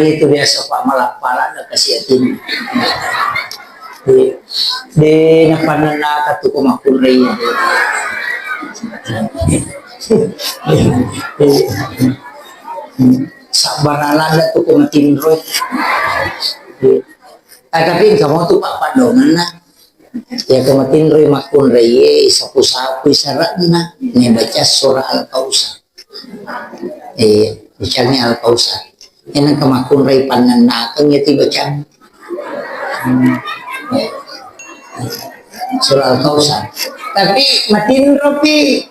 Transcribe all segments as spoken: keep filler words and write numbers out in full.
Itu biasa, Pak, malappa ladde kasi atinna. De, de napannennaka tu ko makkunrai. Sabbara ladde tu ko matinro. Ah, tapi engka mo tu, Pak, paddongenna. Iya ko matinroi makkunraie, isapu-sapui sara'na, nabaca surah Al-Kautsar. Eh, bacani Al-Kautsar. Ena ke makkunrai pannennakeng iya tibacang. Hmm. Eh. Surah Al-Kautsar. Tapi matinropi.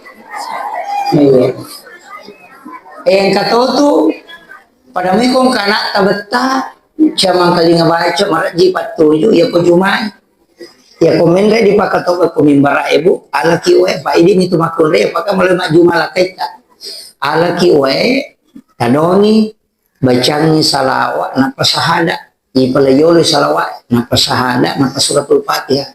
Iya. Eh, engka to tu, pada mekong kana tabetta, camang kalinga baca, marajji pattuju, iya ko jumai. Iya ko menre dipakatobba ko mimbara e, Bu, alaki wae, Pak, idi mitu makkunrai, apakah mulai majjuma lakaitta. Alaki wae, tadongi, bacangi salawat, nappa sahada. Ipalaiolo salawat, nappa sahada, nappa suratul Fatihah.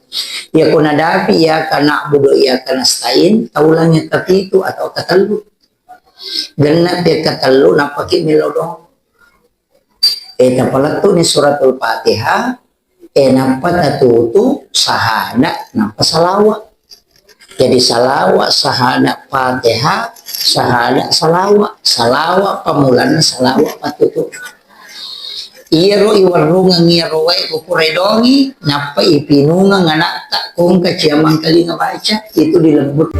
Iya ko nadapi, iyyaka na'budu wa iyyaka nasta'in, taulangi tapitu atau katellu. Genna pi katellu, nappa ki melodong. Eh, tapalettu'ni suratul Fatihah, eh, nappa tatutu sahada, nappa salawa. Jadi salawa, sahada, Fatihah, sahada, salawa. Salawa pammulanna, salawa pattutu. Iyaro iwerrungeng iyaro wae ko kuredongi, nappa ipinungeng anatta, ko engka ciamang kalinga baca, itu dilebbut.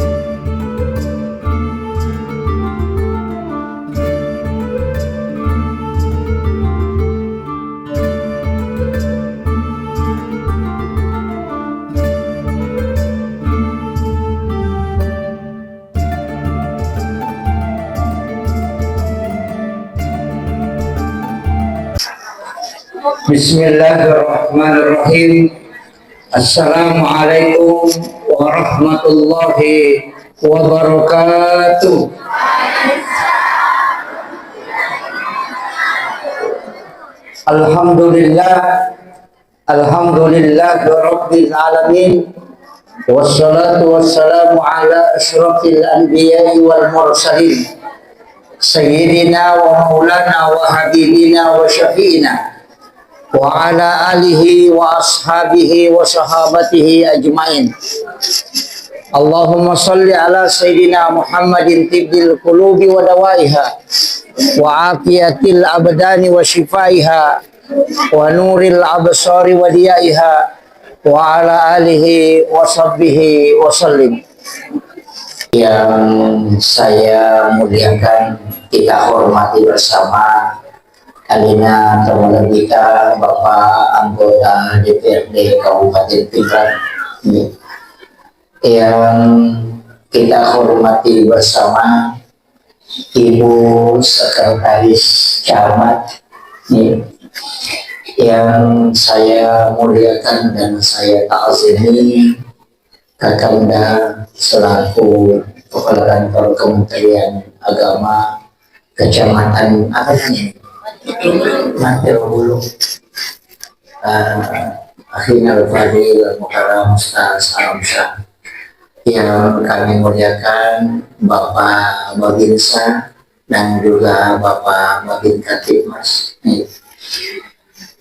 Bismillahirrahmanirrahim. Assalamualaikum warahmatullahi wabarakatuh. Alhamdulillah. Alhamdulillah rabbil alamin. Wassalatu wassalamu ala asyrafil anbiya'i wal mursalin. Sayyidina wa maulana wa habibina wa syafi'ina wa ala alihi wa ashabihi wa sahabatihi ajmain. Allahumma salli ala Sayyidina Muhammadin tibbil qulubi wa dawaiha wa afiyatil abdani wa shifaiha wa nuril absari wa diyaiha wa ala alihi wa sahbihi wa sallim. Yang saya muliakan, kita hormati bersama, Alena Tamalebita, Bapak Anggota D P R D Kabupaten Pinrang. Yang kita hormati bersama, Ibu Sekretaris Camat, yang saya muliakan dan saya takzimi, Kakanda selaku Kepala Kantor Kementerian Agama Kecamatan apa namanya? Mantero Bulu. Eh, Akhinal Fadil Mukarram Ustaz Alamsyah. Yang kami muliakan Bapak Babinsa dan juga Bapak Babin Kamtibmas.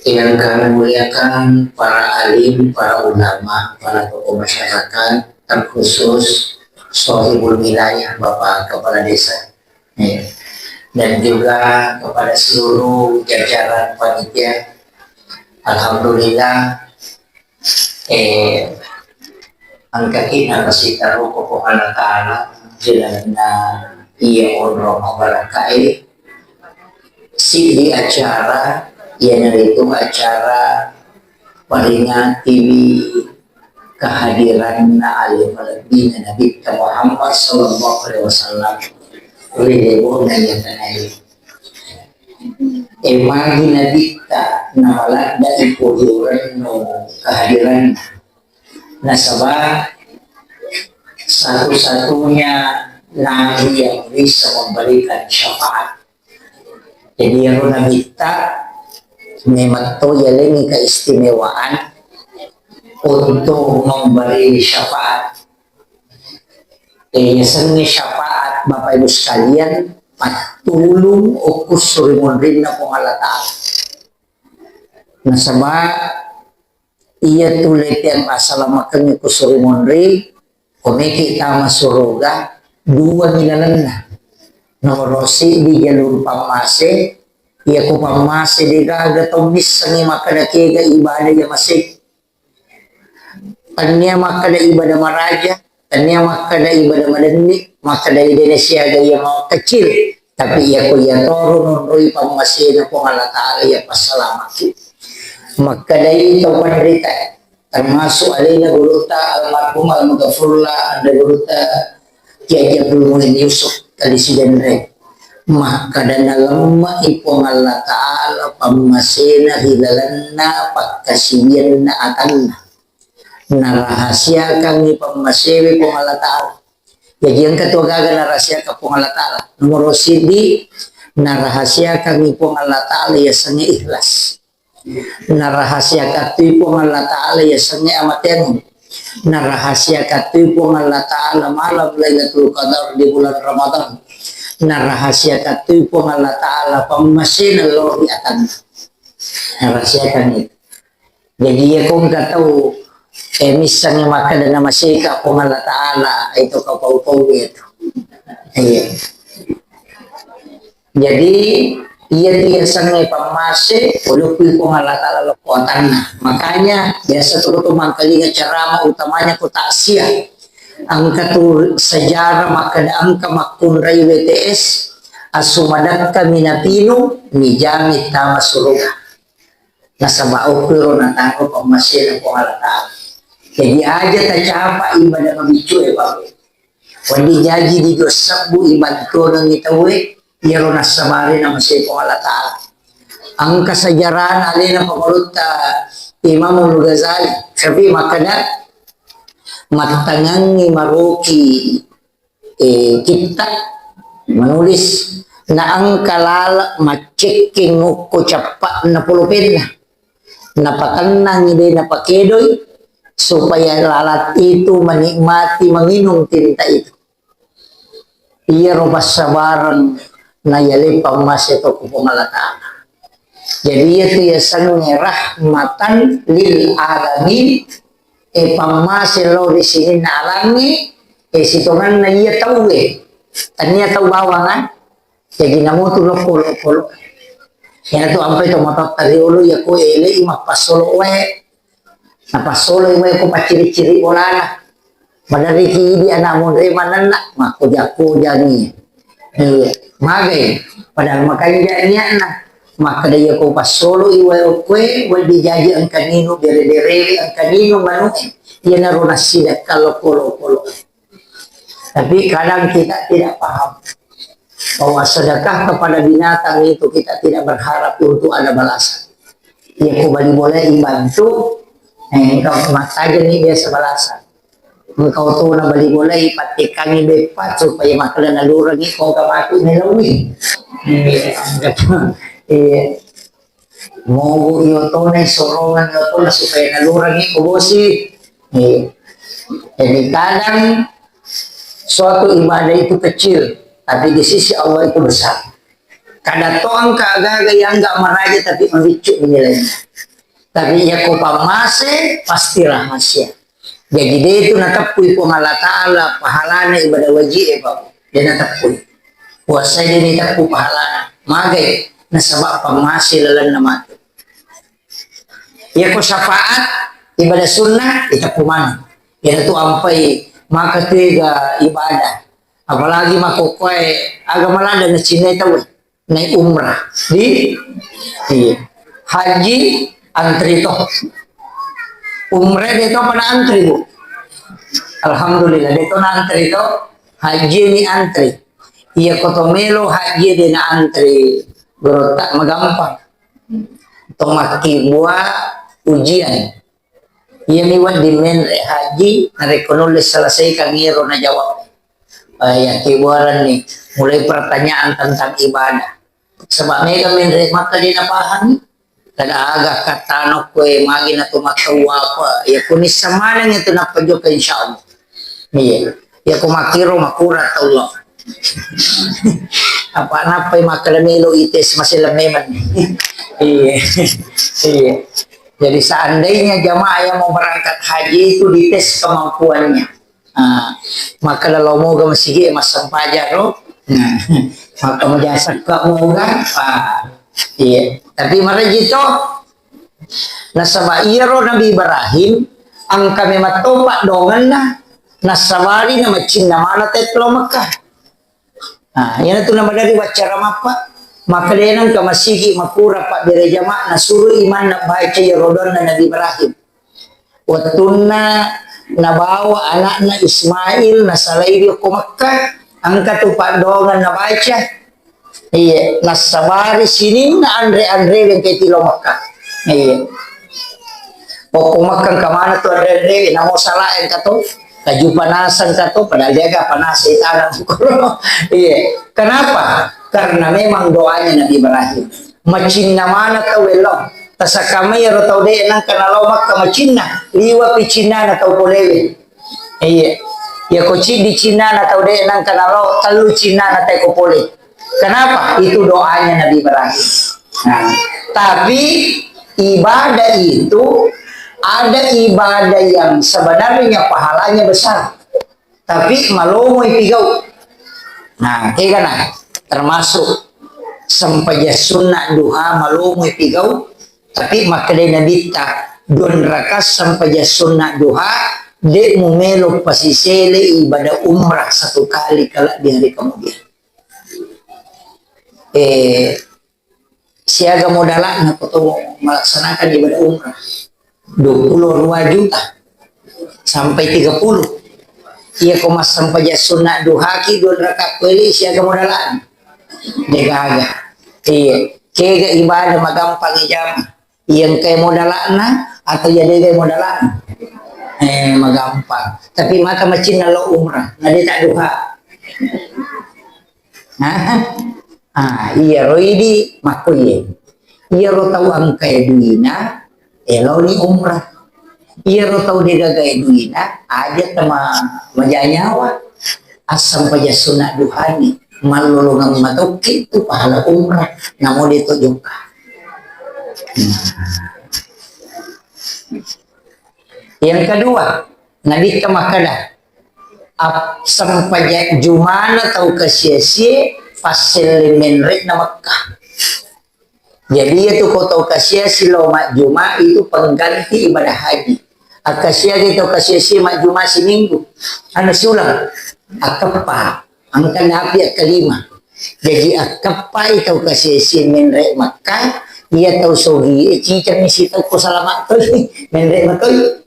Yang kami muliakan para alim, para ulama, para tokoh masyarakat, terkhusus Sohibul Wilayah, Bapak Kepala Desa. Dan juga kepada seluruh jajaran panitia. Alhamdulillah, eh, engkaki narasitaro ko Puang Allah Ta'ala, jalanna iya onrong mabarakae, siddi acara, iyanaritu acara peringati kehadiranna ale malebbina Nabitta Muhammad sallallahu alaihi wasallam ri lebona iya tanae. E, magi Nabitta namaladda ipojorenno kehadiranna. Nasaba satu-satunya nabi yang bisa memberikan syafaat. Jadi, iyaro Nabitta memang to yalengi keistimewaan untuk memberi syafaat. Eh, yasengnge syafaat, Bapak Ibu sekalian, pattulung okko suri munrinna Puang Allah Ta'ala. Nasaba iya tu leteang asalamakeng ko suri monri, ko meki tama suruga, dua mi lalenna. Nomoro siddi jalur pammase, iya ko pammase degaga tau missengi makkeda kega ibadah iya masei. Tania makkeda ibadah maraja, tania makkeda ibadah madenni, makkeda idene siaga iya mau kecil. Tapi iya ko iya toro nonroi pammasena Puang Allah Ta'ala iya passalamaki. Makkedai tau panrita, termasuk alena gurutta almarhum almaghfurullah, ada gurutta Kiai Abdul Muin Yusuf tadi sidenre. Makkeda nalemma'i Puang Allah Ta'ala pammasena ri lalenna pakkasiwianna atanna. Narahasiakangngi pammasewe Puang Allah Ta'ala. Jaji engka tu gaga narahasiakang Puang Allah Ta'ala. Nomoro siddi, narahasiakangngi Puang Allah Ta'ala yasengnge ikhlas. Narahasiakattui Puang Allah Ta'ala yasengnge amateang. Narahasiakattui Puang Allah Ta'ala malam Lailatul Qadar di bulan Ramadan. Narahasiakattui Puang Allah Ta'ala pammasena lao ri atanna. Narahasiakan itu. Jadi iya ko engka tau, eh, missengngi makkeda namaseka Puang Allah Ta'ala, itu kapau-pau itu. Iya. Jadi, iya tu yasengnge pammase, ulukui Puang Allah Ta'ala lokko atanna. Makanya, biasa tu ko mangkalinga ceramah utamanya ko takziah. Engka tu sejarah makkeda engka makkunrai W T S, asu madakka minapinu, mijami tama suruga. Nasaba okko ero nataro pammasena Puang Allah Ta'ala. Jadi aja tacapa ibadah mabiccu e, Pak. Wedding jaji di dua sebbu ibantuangengngi tauwe, iyaro nassabari namasei Puang Allah Ta'ala. Engka sejarahna alena pangulutta Imamul Ghazali, Syafi'i makkeda, mattangangngi maroki, eh, kitta manulis, na engka laleng maccekkeng okko cappa'na polopenna. Napatennangngi de napakedoi supaya lalat itu menikmati meminum tinta itu. Iyaro passabareng nayaleng pammase to ku Puang Allah Ta'ala. Jadi iya tu yasengnge rahmatan lil alamin, e pammase lao ri sininna alangnge, e sitongenna iya tauwe. Tania tau bawang, ah. Jaji namotu lokko-lokko. Iyanatu ampai to matotta riolo iya ko elei mappassolo wae. Napassoloi wae ko pacciri-ciri bolana. Maderriki idi ana monre manenna, makkoja-kojangi. Iya, magai. Padahal makanja niatna. Makkeda iya ko passoloi wae okkoe, wedding jaji engka ninu bere-berewe, engka ninu manuke. Iyanaro nassidekka lokko-lokko. Tapi kadang kita tidak paham bahwa sedekah kepada binatang itu kita tidak berharap untuk ada balasan. Ya, ko bali bola ibantu, eh, engka mattajeng ni biasa balasan. Engka otona bali bola ipattekangi beppa supaya makkeda nalurengi ko engka matu melaui. Iya, iya. Mogo iotona, sorongeng iotona supaya nalurengi ko bosi. Iya. Jadi kadang suatu ibadah itu kecil, tapi di sisi Allah itu besar. Kada to engka agaga yang enggak maraja tapi mabiccu nilainya. Tapi iya ko pammase pasti rahasia. Jadi de tu nateppui Puang Allah Ta'ala pahalana ibadah wajib e, Pak. De nateppui. Puasa de nateppui pahalana. Magai nasaba pammase lalenna matu. Iya ko syafaat ibadah sunnah iteppu maneng. Iya tu ampai maka tega ibadah. Apalagi makkokkoe aga malada nacinai tau. Naik umrah di, iya. Haji antri to. Umrah de to pada antri, Bu. Alhamdulillah de to na antri to. Haji ni antri. Iya ko to melo haji de na antri. Gorotta magampang. To makkibua ujian. Iyami wedding menre haji, narekko nulle selesaikan iyaro najawab. Eh, yakkibuarenni mulai pertanyaan tentang ibadah. Sebab mega menre maka de napahami. Kada aga kattano kue magi na tu makkau apa. Ya kunissa maneng itu nappa jokka insyaallah. Iya. Ya ku makkiro makura Allah. Apa nappai makkeda melo ites maselleng memang. Iya. Iya. Jadi seandainya jamaah yang mau berangkat haji itu dites kemampuannya. Ah, makkeda lao moga masigi massempajang ro. Nah, maka maja sakka moga. Ah, iya. Tapi maraji to. Nasaba iyaro Nabi Ibrahim engka memang topa dongenna, nassabari na macinna mana tette lao Mekkah. Nah, iyanatu namadari waccara mappa, makkedai nengka masigi makura pabbere jama, nasuro imanna baca iyaro doanna Nabi Ibrahim. Wettunna nabawa anakna Ismail nasalai ri okko Mekkah, engka tu paddoangeng nabaca. Iya, nassabari sininna anre-anre engka tilo Mekkah. Iya. Okko Mekkah engka maneng tu anre-anre, namo sala engka tu, kaju panasang ka tu, padahal de'ga panasang tanah. Iya. Kenapa? Karena memang doanya Nabi Ibrahim. Macinna mana tau ello. Tasakkamai ro tau de nangka nalao Mekkah macinna, liwa pi cinnana tau polewe. Iya. Iya ko ciddi cinnana tau de nangka nalao tellu cinnana tau ko pole. Kenapa? Itu doanya Nabi Ibrahim. Nah, tapi ibadah itu ada ibadah yang sebenarnya pahalanya besar. Tapi malomoi pigau. Nah, kega na termasuk sempajang sunna duha malomoi pigau. Tapi makkedai Nabitta, dua rakaat sempajang sunna duha, de mumelo pasisele ibadah umrah satu kali kelak di hari kemudian. Eh, siaga modala'na ko to melaksanakan ibadah umrah? Dua puluh dua juta sampai tiga puluh. Iya ko massempajang sunna duhaki dua rakaat kueli siaga modala'na? Degaga. Iya. Kega ibadah magampang ijama? Iya engkai modala'na atau iya degai modala'na? Eh, magampang. Tapi maka macinna lo umrah, na de tak duha. Nah, ah, iya ro idi makko iye. Iya ro tau engkai duina, eloni umrah. Iya ro tau degaga duina, aja tama majanyawa. Assempajang sunna duhani, mallolongeng matokki tu pahala umrah, namo de to jokka. Yang kedua, Nabitta makkeda, ap-, sempajang jumana tau kasia-sie passelle menre'na Mekkah. Jadi, iya tu ko tau kasia-sie lao majjuma itu pengganti ibadah haji. Akkasiagi tau kasia-sie majjuma siminggu. Anu siulang, akkeppa. Engka napi akkalima. Jadi akkeppai tau kasia-sie menre Mekkah, iya tau sogi e ciceng mi sitau ko salama toi, menre matoi.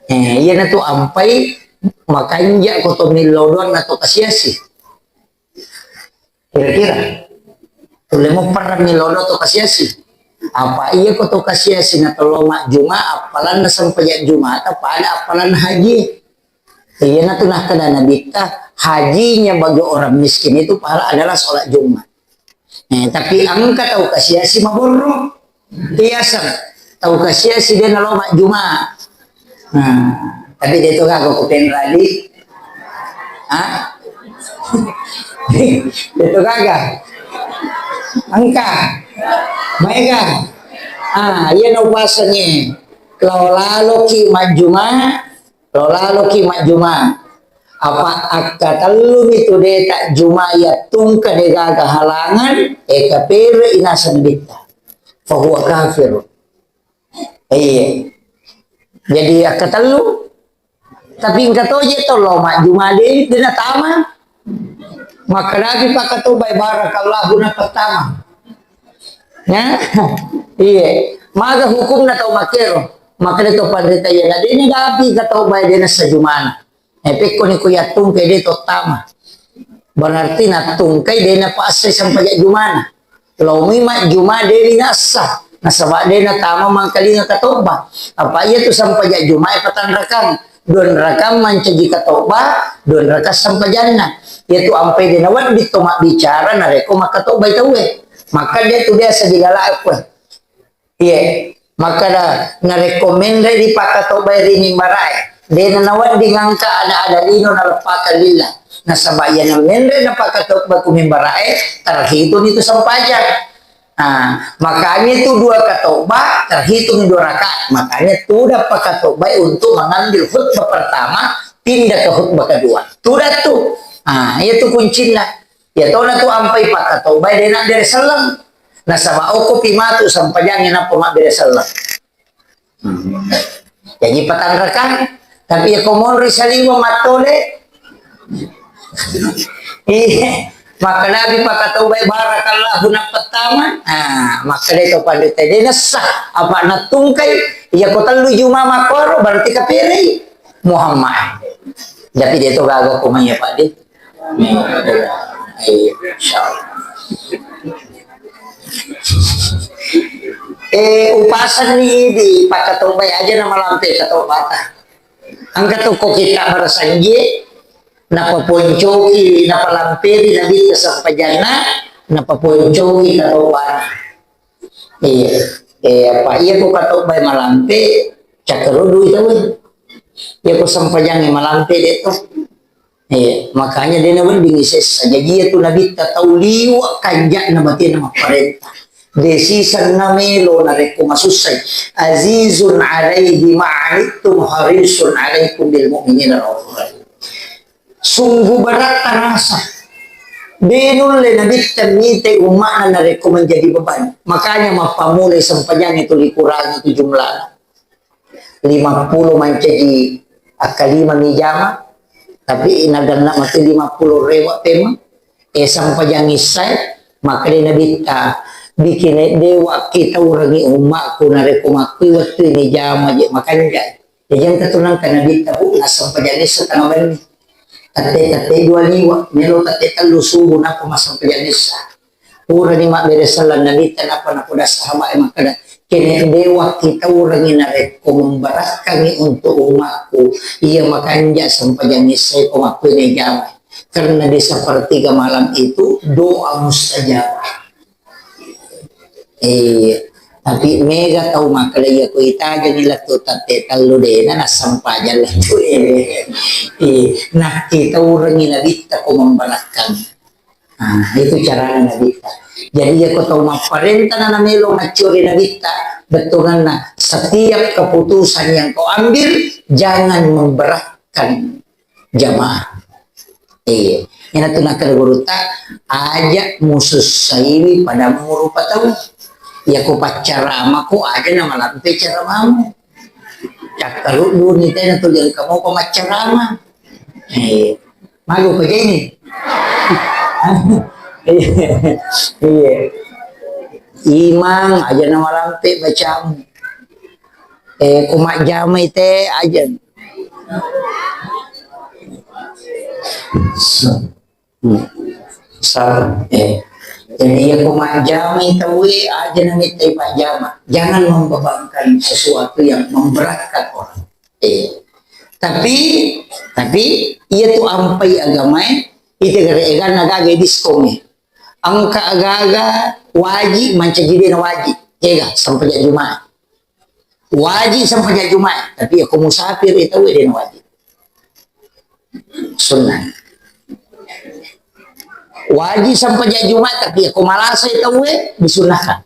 Eh, iyanatu ampai makanja ko to millau doang na to kasia-sie. Kira-kira. Tulle mo perra millau doang to kasia-sie. Apa iya ko to kasia-sie na to lao majjuma, appalanna sempajang jumata pada appalanna haji. Iyanatu nakkeda Nabitta, hajinya bagi orang miskin itu pahala adalah sholat Jumat. Eh, tapi engka tau kasia-sie maborro. Biasa tau kasia-sie de nalao majjuma. Nah, tapi de to gaga ko penradi. Hah? De to gaga. Engka. Maega. Ah, iya no pasangi. Lao laloki majjuma, Lo laloki majjuma. Apa akkatellumi tu de tajjuma yattungka degaga halangan, e kapere inaseng bitta. Fahuwa kafir. Iya. Jadi akkatellu, tapi engka toje to lo majjuma de, de natama. Makkadapi pakkatobai barakallahu na pertama. Ya? Iya. Maga hukumna tau makkero. Makkeda to panrita iya na dena gapi ka tau bae dena sajumana. Eh, pekkoni ko yattungkai de to tama. Berarti nattungkai dena passe sempajang jumana. Laomi majjuma de ri nassa. Nasaba de natama mangkalinga katobba. Apa iya tu sempajang juma e patanrakang. Dua rakang mancaji katobba, dua rakang sempajanna. Iya tu ampai de nawedding to mabbicara narekko makkatobbai tauwe. Maka de tu biasa dilalakue. Iye, makkeda narekko menre ripakkatobbai ri mimbarae, de nanawedding engka ada-ada lino naleppakang lillah. Nasaba iyana menre napakatobba ku mimbarae, terhitung itu sempajang. Nah, makanya itu dua katobba terhitung dua rakaat. Makanya tuda pakatobba untuk mengambil khutbah pertama, pindah ke khutbah kedua. Tuda tu. Nah, itu kuncinya. Ya tona tu ampai pakatobba, de nabbere selleng. Nasaba okko pi matu sempajangnge nappa mabbere selleng. Hmm. Jaji patanrakang, tapi yako monri saliwa mattole. Iya, makkadapi pakatobbai barakallahu nappettama. Nah, makkada to panrita de nessa, apa nattungkai, yako tellu juma makkoro berarti kaperei Muhammad. Tapi de to gaga ko manya Pak de. Iya, insyaallah. Eh, upasanni idi pakatobbai aja na malampe katobbata. Engka to ko kita barasanjie, napaponcoki, napalamperi nabitta sempajanna, napaponcoki katobbana. Iya. Eh, apa iya ko katobbai malampe, cakkarudui tauwe. Iya ko sempajangnge malampe de to. Iya, makanya de naweddingi sessa. Jaji iya tu nabitta tau liwa kanja'na batena mapparenta. De sisenna melo narekko masussai. Azizun alaihi ma'anittum harisun alaikum bil mu'minina raufur rahim. Sungguh beratta rasa. De nulle nabitta mitai umma'na narekko menjadi beban. Makanya mappamulai sempajangnge tu likurangi tu jumlana. Lima pulo mancaji akkalima mi jama, tapi naganna matu lima pulo rewa pemeng. Eh, sampajang issae, makkeda nabitta, bikin dewa kita urangi ummaku narekko makkui wettu ini jama je makanja. Jadi engka tu nangka nabitta bu, nassampajang issa tengah benni. Tette-tette dua liwa, melo tette tellu subuh nappa massampajang issa. Purani mabbere selleng nabitta nappa napoda sahabat e makkeda, kene dewa kita urangi narekko memberatkangi untuk umatku, iya makanja sempajang issai ko makkui jama. Karena di sepertiga malam itu doa mustajabah. Iya. Tapi mega tau makkeda iya ko itajengi lettu tette tellu dena nassempajang lettu. Iya. Nah, kita urangi nabitta ko memberatkan. Nah, itu carana nabitta. Jadi, iya ko tau mapparenta na namelo maccuri nabitta, bettuanna setiap keputusan yang kau ambil, jangan memberatkan jamaah. Iya. Ina tu nakkeda gurutta, aja musussaiwi padammu rupa tau. Iya ko paccarama ko aja na malampe caramamu. Cakkarudduni tena tu jangka mopa maccarama. Eh, malu ko jeni. Iya. Imang aja na malampe bacamu. Eh, ko majjamai te aja. Hmm. Salah. Eh. Jadi, iya ko majjamai tauwe, aja na mittai pajjama. Jangan membebankan sesuatu yang memberatkan orang. Eh. Tapi, tapi, iya tu ampai agamae, ite gare eganna gaga diskon e. Engka agaga waji mancaji dena waji. Ega, sampai jumai. Waji sempajang Jumat, tapi iya ko musafir e tauwe dena waji. Sunnah. Waji sempajang Jumat, tapi iya ko malasa e tauwe disunnahkan.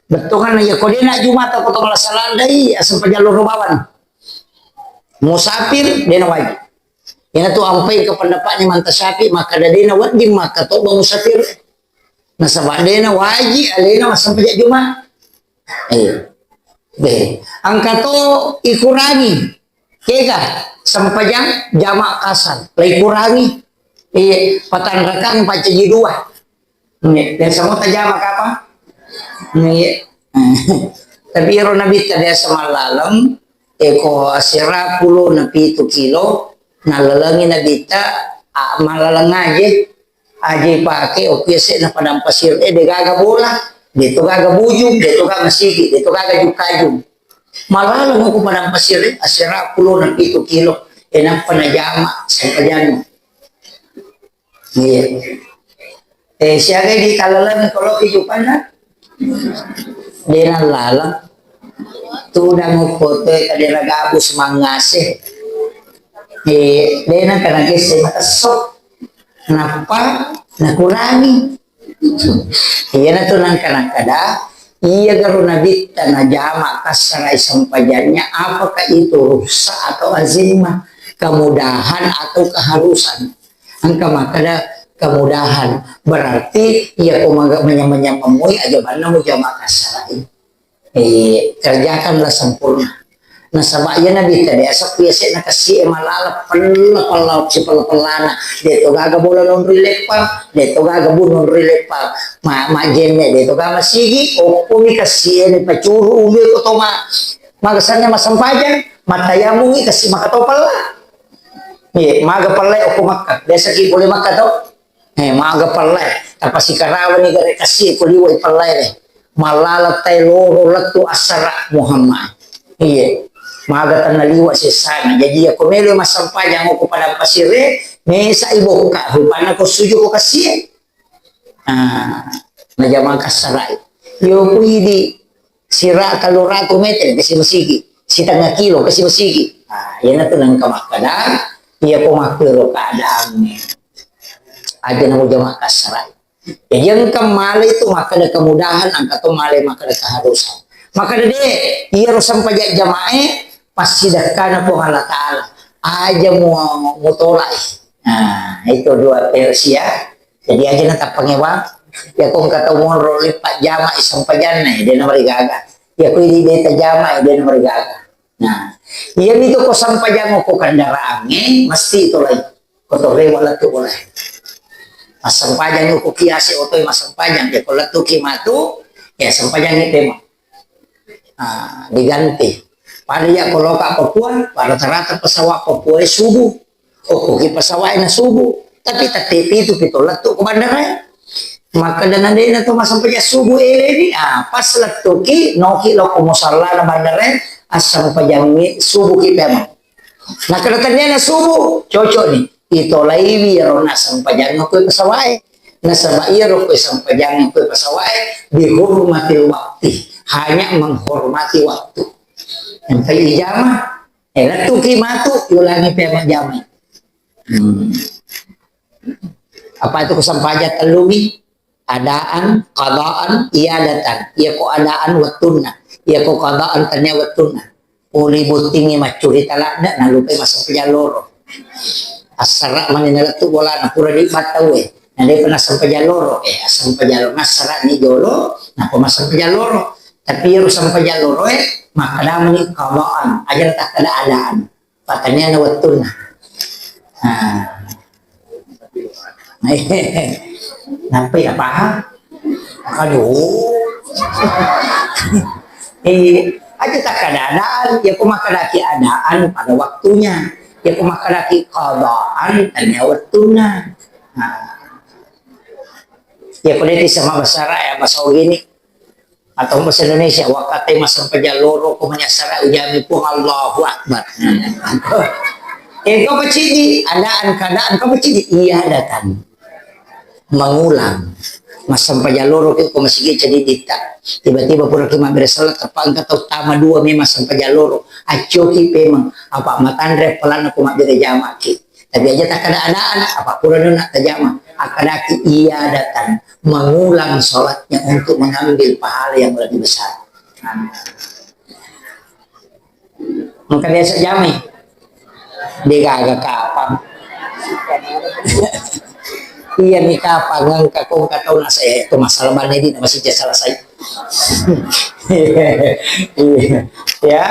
Bettuanna iya ko dena Jumat ko to malasa landai, sempajang loro bawang. Musafir dena waji. Ina tu ampai ke pendapatnya manta Syafi'i, maka dena wedding maka to musafir. Nasaba dena waji alena massempajang Jumat. Eh. Deh. Engka to ikurangi. Kega sempajang jama kasar. La ikurangi. Iya, patanrakang pancaji dua. Iya, biasa mo tajama kapang? Iya. Tapi ero nabitta biasa mallaleng, eko asera pulo na pitu kilo, nallalengi nabitta, a, mallaleng aje. Aje ipake, okki ese na padang pasir, eh, de gaga bola, de to gaga bujung, de to gaga masigi, de to gaga jukajung. Malaleng ko padang pasir, eh, asera pulo na pitu kilo, eh, nappa najama, sempajang. Iya. Eh, siaga di talaleng kalau kehidupan, kan? De nallalang. Tudang okko toe kadera gabus mangase. Eh, de' nengka nakessai matesso. Nappa nakurangi. Iyanatu nengka nakkeda, iya garo nabitta najama kassarai sempajannya, apakah itu rukhsah atau azimah, kemudahan atau keharusan? Engka makkeda kemudahan, berarti iya ko maga-, manyameng-nyameng moi aja banna mujama kassarai. Eh, kerjakanlah sempurna. Nasaba iya nabitta de' asappu yase'na kessie malala pella-pella, sipella-pellana. De' to gaga bola nonroi leppang, de' to gaga bu nonroi leppang. Ma-, majjenne de' to gaga masigi, okkomi kessie ni pacuru umbie ko to ma-, magasanna massempajang, mattayamungi kessi maka to pella. Iya, maga pella okko Makkah. Biasa ki pole Makkah to. Eh, maga pellai, tapasikarawani gare kassi ko liwai pellai re. Mallala tai loro lettu assara Muhammad. Iya. Maga tenna liwa sessana. Jadi iya ko melo massempajang ko padang pasire, mesa ibokka, rupanna ko suju ko kassie. Ah, najama kassarai. Yo ku idi sira tellu ratu meter kasi masigi, sitengnga kilo kasi masigi. Ah, iyanatu nengka makkeda, iya ko makkero keadaannya. Aja namo jama kassarai. Jadi engka male itu makkeda kemudahan, engka to male makkeda keharusan. Makkeda de, iyaro sempajang jamae passidekkana Puang Allah Ta'ala. Aja mu-, mutolai. Nah, itu dua versi ya. Jadi aja na tappangewa. Ya ko engka tau monro leppa jama sempajanna, de na marigaga. Ya ko idi de tajama, de na marigaga. Nah, iyami tu ko sempajang ko kendaraangnge, mesti tolai. Ko to rewa lettu boleh. Massempajang ko kiase otoi massempajang, ya ko lettu ki matu, ya sempajang itu emang. Ah, diganti. Pada ya ko loka Papua, pada rata-rata pesawat Papua subuh. Okkoki pesawat na subuh. Tapi tette pitu pitu lettu ko bandara. Maka dana dena to massempajang subuh eleni, ah, pas lettuki noki lokko musallana bandara, assempajangi subuh ki pemang. Nah, kena tania na subuh, cocok ni. Itolaiwi ro na sempajanna ko pesawat. Nasaba iya ro ko sempajanna ko pesawat, dihormati waktu. Hanya menghormati waktu. Yang tadi jama, eh, lettuki matu, yulangi pemang jama. Hmm. Apa itu ko sempajang tellumi? Adaan, qadaan, iadatan. Iya ko adaan wettunna. Iya ko qadaan tania wettunna. Poli bottingi maccurita ladde, nalupai massempajang loro. Assara mani nalettu bolana, pura di battau e. Na depa nassempajang loro, eh, assempajang loro. Nassara ni jolo, napa massempajang loro. Tapi iyaro sempajang loro e, makkadamani qadaan. Aja takkada adaan. Pataniana wettunna. Nah. Nampai apa? Aduh. Eh, aja tak keadaan, ya ko makkadaki adaan pada waktunya. Ya ko makkadaki qadaan, tania wettunna. Nah. Ya ko deti sama bahasa Arab, ya, bahasa gini. Atau bahasa Indonesia, wakkatai massempajang loro ko manyassara ujami Puang Allahu Akbar. Eh, kau pacidi, adaan keadaan kau pacidi, iadatan. Mengulang. Massempajang loro ko masigi cadi ditta. Tiba-tiba pura ki mabbere salat, tappa engka tau tama dua memang sempajang loro. Accoki pemang, apa matanre pelanna ko mabbere jamaki. Tapi aja takkada-adaan, apa pura nuna tajama. Akkadaki iadatan, mengulang sholatnya untuk mengambil pahala yang lebih besar. Maka biasa jamai. Degaga kapang. Iya ni kapang engka ko engka tau nasa, eh, itu masalah bane di masih selesai. Iya. Ya.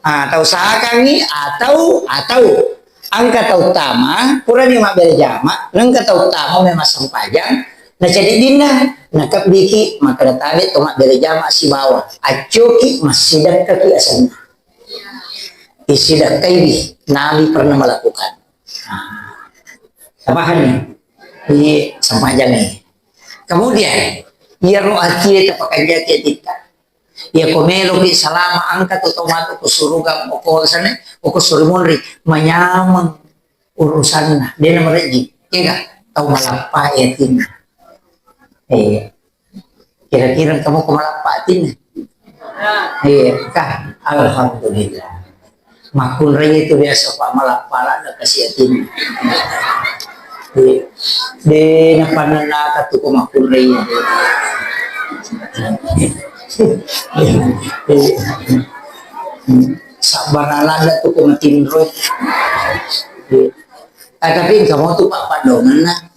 Ah, tau usahakangngi atau, atau engka tau tama, purani mabbere jama, nengka tau tama memang sempajang, na ceddi dinna, na kebbiki, makkeda tabe to mabbere jama sibawa, accoki, massidekkaki asenna. Isidekkaiwi, Nabi pernah melakukan. Nah, tapahanni? Ini sempajangngi. Kemudian, iyaro atie tapakanjaki atitta. Iya ko meloki salama engka tu tau matu ko suruga, ko sana, ko suri munri, manyameng urusanna, dena merejji. Iya ga? Tau malappa atinna. Eh, kira-kira kamu ko malappa atinna? Iya, kah? Alhamdulillah. Makkunrai itu biasa, Pak, malappa ladde kasi atinna. De, de napannennaka tu ko makkunrai. Sabbara ladde tu ko matinro. Ah, tapi engka mo tu, Pak, paddoangenna.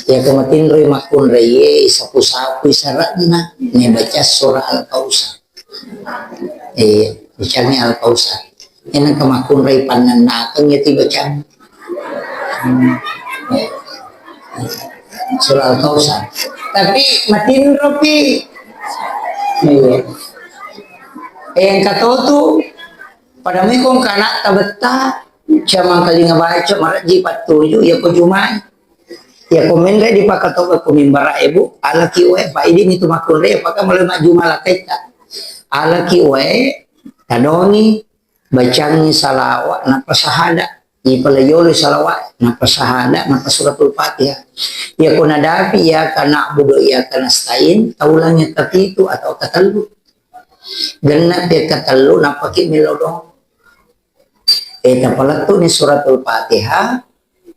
Iya ko matinroi makkunraie, isapu-sapui sara'na, nabaca surah Al-Kautsar. Eh, bacani Al-Kautsar. Enang ke makkunrai pannennakeng iya tibacang. Hmm. Surah Al-Kautsar. Tapi matinropi. Iya. Eh, engka to tu, pada mui ko engka anakta betta, Camangkalinga baca, marejji pattuju, iya ko Jumai. Iya ko menre dipakatobba ko mimbara e, Bu, alaki wae, Pak, idi mitu makkunrai, apakah mulai majjuma lakaitta. Alaki wae, tadongi, bacangi salawa, nappa sahada. Ipalaiolo salawa, nappa sahada, nappa suratul Fatihah. Iya ko nadapi, iyyaka na'budu wa iyyaka nasta'in, taulangi kapitu atau katellu. Genna pi katellu, nappaki mello doang. Eh, tapalettu'ni suratul Fatihah,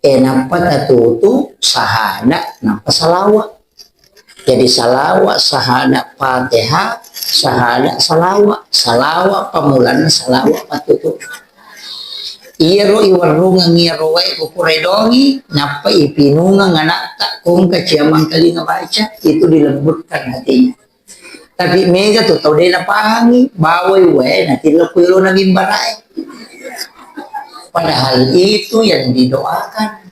eh, nappa tatutu sahada, nappa salawa. Jadi salawa, sahada, Fatihah, sahada, salawa. Salawa pammulanna, salawa pattutu. Iyaro iwarrungeng iyaro wae ko kuredongi, nappa ipinungeng anakta, kongka ciamangkalinga baca, itu dilembutkan hatinya. Tapi mega tu tau de napahangi, bawai wae natillo ku yolona mimbarae. Padahal itu yang didoakan.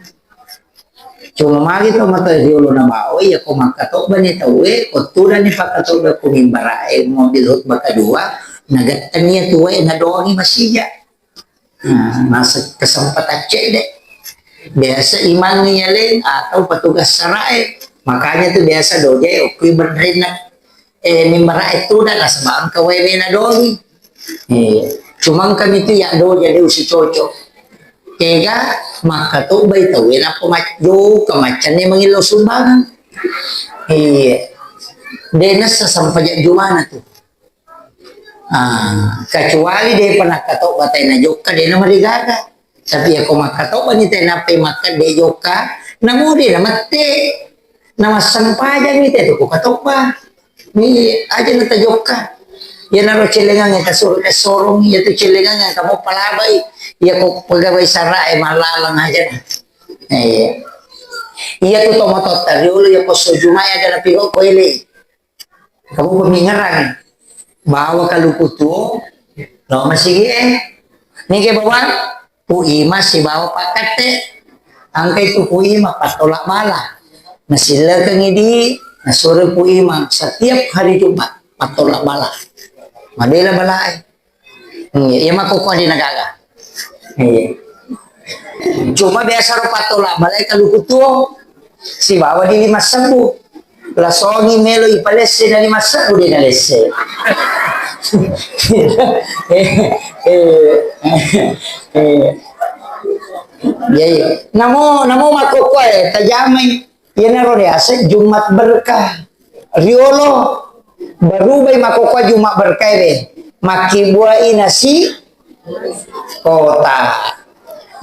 Cuma magi to mata yolona bawai, iya ko makkatobba ni tauwe, ko tudang ni pakkatobba ku mimbarae, mobil khutbah kedua, nagettani iya tuwe nadoangi masija. Nah, masa kesempatan cedde. Biasa imang yaleng atau petugas sarae. Makanya tu biasa doje okui benrenna, eh, mimbarae tudang nasaba engka wae mena dogi. Eh, cuma engka mitu ya doje de usi cocok. Kega makkatobbai tauwe nappa majjo kemaccanne mangillau sumbangan. Iya. De nessa sampajak jumana tu. Ah, kecuali de pernah katobba tai na jokka, de na marigaga. Tapi iya ko makkatobba ni tai nappai makkedde jokka, namo de na mette. Na massempajang ni tai tu ko katobba. Ni aja na tajokka. Iya naro celengang ta suru ta sorong, iya tu celengang ta mo palabai. Iya ko pegawai sarae mallalang aja na. Eh. Iya tu to mototta riolo iya ko sojumai aja na pigo ko ele. Kamu pemingeran, bawa kaluku tuo, lo masigi e. Nige bawang, Pu Ima sibawa Pak Katte. Angkai tu Pu Ima, pattola bala. Nasillekengi di, nasuro Pu Ima setiap hari Jumat, pattola bala. Mabela balae. Hmm, iya makkokkoe de na gaga. Iya. Cuma biasa ro pattola balae kaluku tuo sibawa di lima sebbu. Lasongi melo ipalesse na lima sebbu de na lesse. Eh, eh, eh. Iya, iya. Namo, namo makkokkoe tajamai. Iyanaro riaseng Jumat berkah. Riolo, barubai makkokkoe Jumat berkah e, makkibbuai nasi kotak.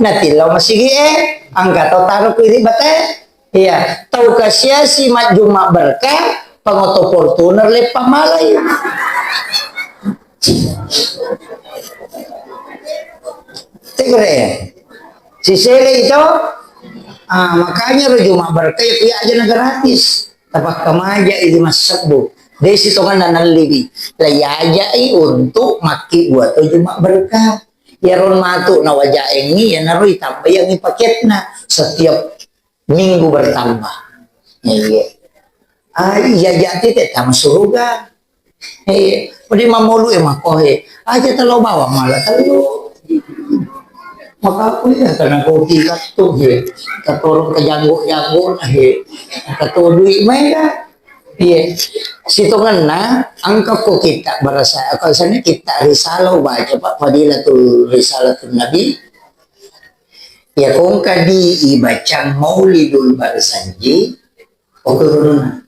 Natillau masigi e, angka to taro ku iri batae. Iya, tau kasiasi majjuma berkah, pangoto Fortuner leppang malai. Tegere. Sisele itu. Ah, makanya ro Jumat berkah ya, iya aja na gratis. Tapakkamaja idi massebbu. De sitongenna nalliwi. La iajai untuk makki buat Jumat berkah. Ya ron matu na wajaengi ya naro itambaiangi paketna setiap minggu bertambah. Iya. Ah, iya jati te tama suruga. Eh, pudi mamolu e makohe. Aja telo bawang mala telo. Maka aku ya karena kopi katu he. Katorong ke janggo-janggo na he. Kato duit main dah. Iya. Sitongenna angka ko kita barasa, kalau sana kita risalah baca Pak Fadilatul Risalatul Nabi. Ya kongka di ibacang Maulidul Barzanji, oke,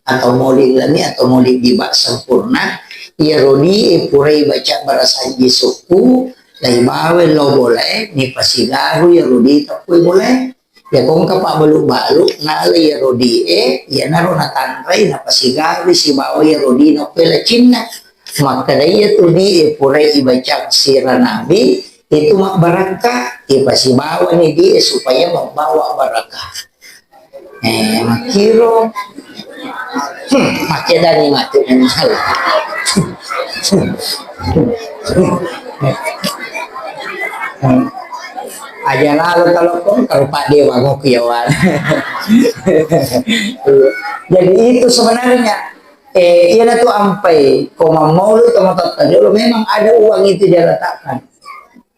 atau Maulid Lami atau Maulid Diba sempurna, iya rodi e purai baca Barzanji sukku, Taibawa lao bolae, nipasigaru iyaro di tappoi bolae. Iya ko engka pabbalu-balu, nala iyaro die, iyanaro natanrai, napasigaru sibawa iyaro di nappoi lacinna. Makkeda iyatu die purai ibacang sira Nabi, itu mabbarakka, ipasibawani die supaya membawa barakah. Eh, makkiro. Hmm, makkedani matu. Hmm. Aja lalo kalau kau, kalau Pak Dewa ngoki ya, Wan. Jadi itu sebenarnya, eh, iya tu ampai, ko mammaulu to matotta dulu, memang ada uang itu dia letakkan.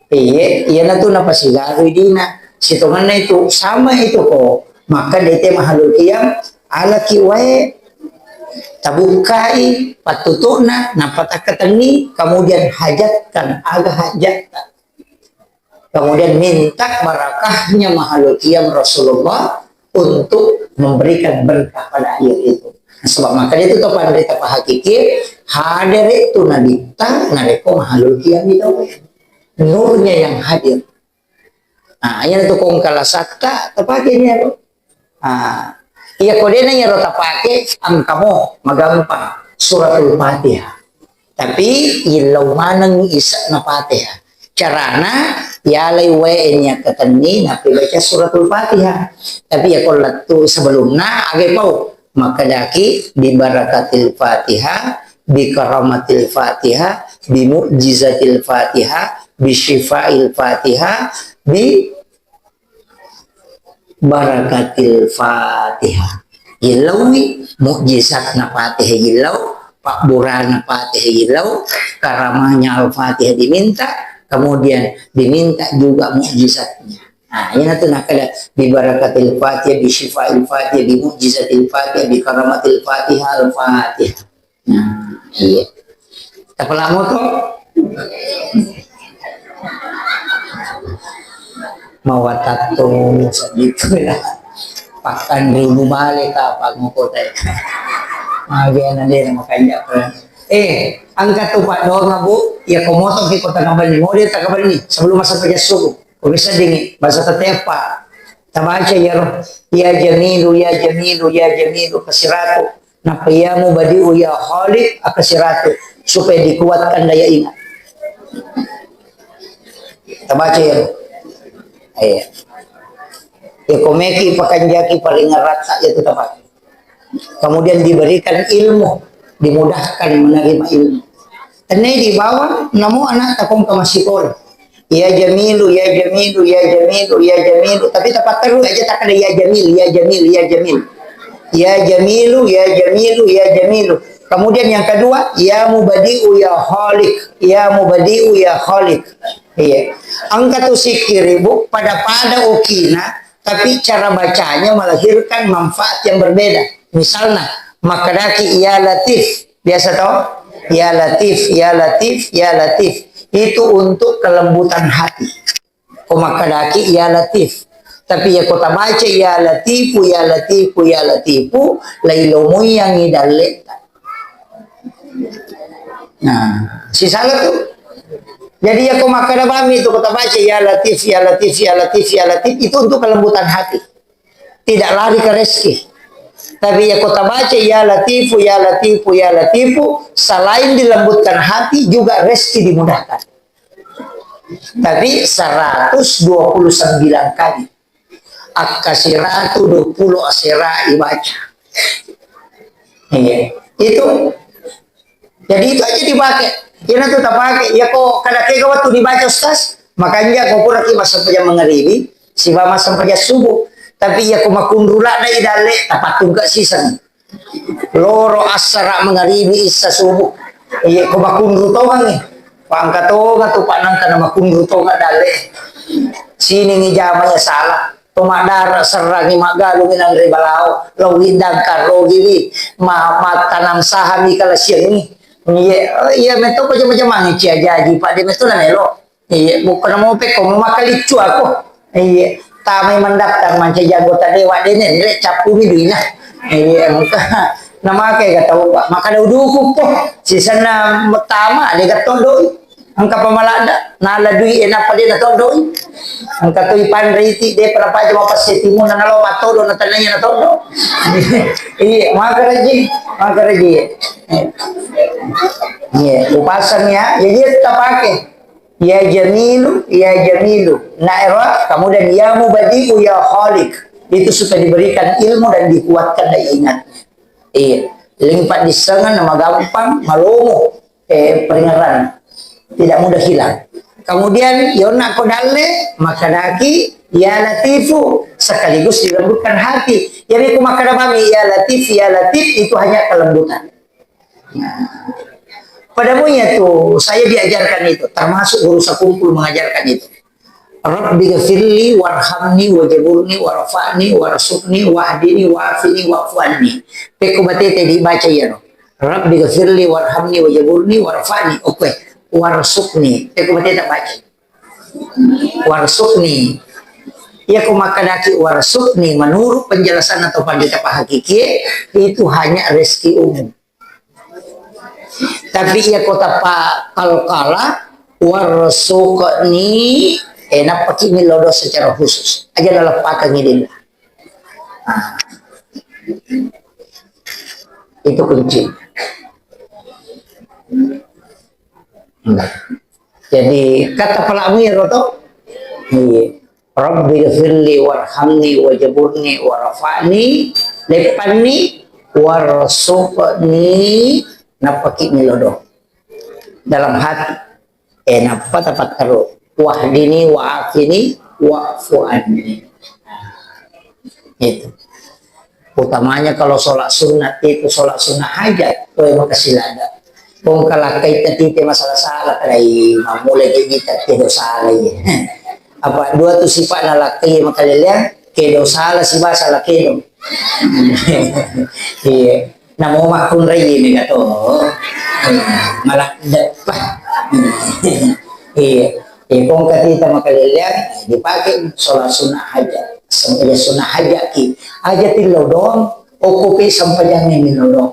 Iye, iyanatu napasigarui dina. Sitongenna itu, sama itu ko, maka dete mahalul qiyam, alaki wae, tabukkai pattutu'na, nappa takkatenni, kemudian hajatkan, aga hajatta. Kemudian minta barakahnya mahalul qiyam Rasulullah untuk memberikan berkah pada air itu. Sebab maka itu to panrita pahakiki, hadere tu nabitta, narekko mahalul qiyam itu. Nurnya yang hadir. Nah, iya tu kongkalasatta, tapake ni ero. Ah, iya ko dena iyaro tapake, engkamo magampang suratul Fatihah. Tapi illau maneng ise'na Fatihah. Carana, yalai wae nia ketenni, napi baca suratul Fatihah. Tapi iya ko lettu sebelumna, age pau. Makkedaki, "Bi barakatil Fatihah, bi karamatil Fatihah, bi mu'jizatil Fatihah, bi syifail Fatihah, bi barakatil Fatihah." Yillauwi mukjizatna Fatihah yillau, pabburana Fatihah yillau, karamanya Al-Fatihah diminta, kemudian diminta juga mukjizatnya. Nah, ini tuh nakada bi barakatil Fatihah, bi syifail Fatihah, bi mukjizatil Fatihah, bi karamatil Fatihah, Al-Fatihah. Nah, iya. Tapalamo to? Mawatatto segitu ya. Pakan ribu bale ka pangoko te. Magi na de makanja. Eh, engka tu paddoang, Bu. Ya komoto ki kota kabanni. Mau dia tak kabanni. Sebelum masa kerja subuh. Ko bisa dingi, bahasa tetepa. Tabaca iyaro, "Ya Jamilu, ya Jamilu, ya Jamilu," kasiratu. Nappa, "Ya Mubadi'u, ya Khaliq," akasiratu. Supaya dikuatkan daya ingat. Tabaca iyaro. Iya. Ya, ko meki pakanjaki paringerratta, ya tetap. Kemudian diberikan ilmu, dimudahkan menerima ilmu. Tenai di bawah, namo anak takong ke masikola. Ya Jamilu, ya Jamilu, ya Jamilu, ya Jamilu. Tapi tepat terus aja tak ada ya Jamil, ya Jamil, ya Jamil. Ya Jamilu, ya Jamilu, ya Jamilu. Kemudian yang kedua, ya Mubadi'u, ya Khaliq. Ya Mubadi'u, ya Khaliq. Iya. Engka tu sikkiri, Bu, pada-pada okina, tapi cara bacanya melahirkan manfaat yang berbeda. Misalnya, makkedaki, "Ya Latif." Biasa toh? "Ya Latif, ya Latif, ya Latif." Itu untuk kelembutan hati. Ko makkedaki, "Ya Latif." Tapi ya ko tabaca, "Ya Latifu, ya Latifu, ya Latifu," lailomoiyangi dalletta. Nah, sisala tu. Jadi, ya, ko makkeda bami tu, ko tabaca, "Ya Latif, ya Latif, ya Latif, ya Latif," itu untuk kelembutan hati. Tidak lari ke rezeki. Tapi, ya, ko tabaca, "Ya Latifu, ya Latifu, ya Latifu," selain dilembutkan hati, juga rezeki dimudahkan. Tapi seratus dua puluh sembilan kali. Akkasiratu dua puluh asera ibaca. Iya. Itu. Jadi itu aja dipakai. Iya, nanti tak pakai. Ya, ko kada kega waktu dibaca, Ustaz? Makanya ko pura ki massempajang mangaribi, siba massempajang subuh. Tapi ya ko makunrula na idalle, tapatungka siseng. Loro assara mangaribi issa subuh. Iya, ko makunru tongangi. Pangka tonga tu, Pak, nangka na makunru tonga dalle. Siningi jamanya salah. To maddara serrangi maggalungi nanre balao. Lo widang karrogiwi. Ma-, mattanam sahami kalasiangi. Iya, iya, metto ko jama-jamangi cia jaji, Pak, de metto na melo. Iya, bukan mau pekko, mau makaliccu aku. Iya, tamai mendaftar mancaji anggota dewan dene, nire cappu mi duina. Iya, engka. Namakai ga tau, Pak? Maka da uduku po. Sisenna metama, de ga tondoi. Engka pamaladda, nala dui e nappa de' natoddoi. Engka toi panre iti, de' pernah paja mapassettimu, na nalo mattodo, na tennaya natodo. Iya, makaraji, makaraji. Iya, upasang ya, jadi tapake. Ya Jamilu, ya Jamilu. Nah, ero, kemudian ya Mubadi'u, ya Khaliq. Itu supaya diberikan ilmu dan dikuatkan daya ingatnya. Iya. Limpat disengan nama gampang, malomo. Eh, peringeran. Tidak mudah hilang. Kemudian, yonna ko dalle, makadaki, ya Latifu, sekaligus dilembutkan hati. Jadi, ku makkada mami, ya Latif, ya Latif, itu hanya kelembutan. Nah, padamunya tuh, saya diajarkan itu, termasuk guru Sakumpul mengajarkan itu. Rabbi ghafirli warhamni wajaburni warfa'ni warzuqni wahdini wa'afini wa'fu anni. Pekko batete dibaca iyaro. Rabbi ghafirli warhamni wajaburni warfa'ni. Oke, warzuqni. Pekko batete baca. Warzuqni. Iya ko makkadaki warzuqni, menurut penjelasan atau pandita pahakikie, itu hanya rezeki umum. Tapi iya ko tappa qalqalah, warzuqni, eh, nappaki millau doang secara khusus. Aja naleppakengngi lillah. Nah. Itu kunci. Jadi, kata pelamu ya, Roto? Iya. Rabbi ghafirli warhamni wajaburni warfa'ni, leppanni, warzuqni, nappaki millau doang. Dalam hati. Eh, nappa tapattaro. Wahdini wa'afini wa'fu anni. Itu. Utamanya kalau sholat sunat itu, sholat sunat hajat, toe makasih lada. Pong kalakkai tadi te masalah-salah, tadi mamulai kita kedo salah ya. Apa dua tu sifat nalakkai makaleleang, kedo salah si bahasa la kedo. Iya. Namo makkunrai ini kato. Iya. Malah depa. Iya. Iya, pong katita makaleleang, dipakai sholat sunnah hajat. Sempajang sunnah hajat ki. Hajat tillau doang, okko pe sempajang ini lo doang.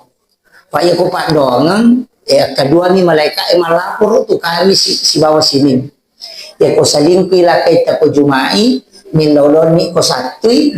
Pak ya ko pak doang, ya kedua ni malaikat yang melapor tu kami si, si bawah sini. Ya ko salingkui lakai ta ko jumai, millau doang ni ko sattui.